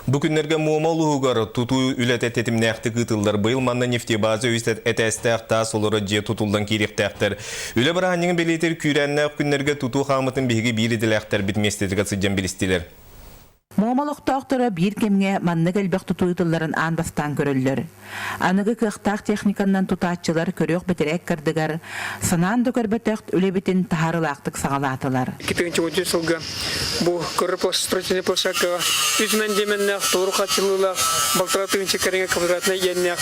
Бу күннэргэ Муома улууһугар тутуу үлэтэ тэтимнээхтик ыытыллар. Быйыл манна нефтебаза үс этээстээх таас олорор дьиэ тутуллан киириэхтээхтэр. Үлэ бырааһынньыгын бэлиэтиир күүрээннээх күннэргэ тутуу хаамытын биһиги биир идэлээхтэрбит миэстэтигэр сылдьан билистилэр. Муома олохтоохторо биир кэмҥэ маннык элбэх тутуу ыытылларын аан бастаан көрөллөр. Аныгы кыахтаах техниканнан тутааччылар көрүөх бэтэрээк кардыгар санаан да көрбөтөх үлэбитин таһаарыылаахтык саҕалаатылар. 2013 сылга бу көрөр строительнай площадкаҕа үс мэндиэмэннээх, толору хааччыллыылаах, балтараа тыһыынча кэриҥэ квадратнай иэннээх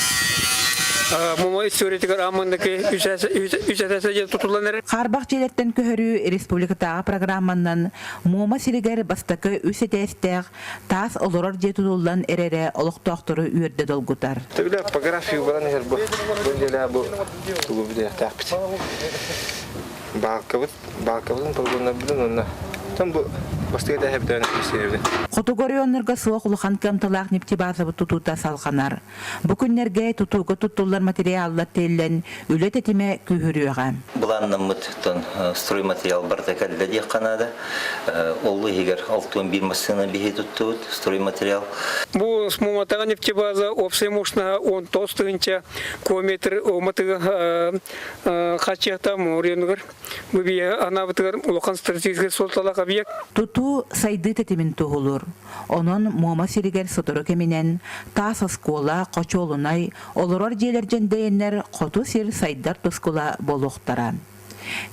Муома историятыгар аан үс этээсэ дьиэ тутуллан эрэр. Хаарбах дьиэлэртэн көһөрүү республикатааҕы программанан Муома сиригэр бастакы үс этээстээх Таас олорор дьиэ тутуллан эрэрэ олохтоохтору үөрдэ долгутар. Төбүлэ топография баран иһэр бу. Бу дьиэлээ бу тугу билиэхтээхпит. Баалкабыт, баалкабытын полгоннорбутун уонна там бу бастакы этээһэбитин истиэбит. Хотугу оройуоннарга суох улахан кыамталаах нефтебазабыт тутуута салҕанар. Бу күннэргэ тутууга туттуллар материаллар тиэллэн, үлэ тэтимэ күүһүрүөҕэ. Былааннаммыт стройматериал барыта кэллэ диэххэ наада. Ол иһигэр 61 массыына биһи туттубут стройматериал. Бу Муоматаҕа нефтебаза уопсай мощноһа 19 тыһыынча кубометр уматыгы хааччыйахтаах оройуонугар Бу биһиэхэ анаабытыгар улахан стратегическай суолталаах объект. Тутуу сайдыы тэтимин туһулуур. Онон Муома сиригэр сотору кэминэн таас оскуола, хочуолунай, олорор дьиэлэр дьэндэйэннэр хоту сир сайдар тускула буолуохтара.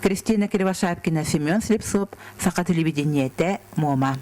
Кристина Кривошапкина, Семен Слепцов, Саха телевидениетэ, Муома.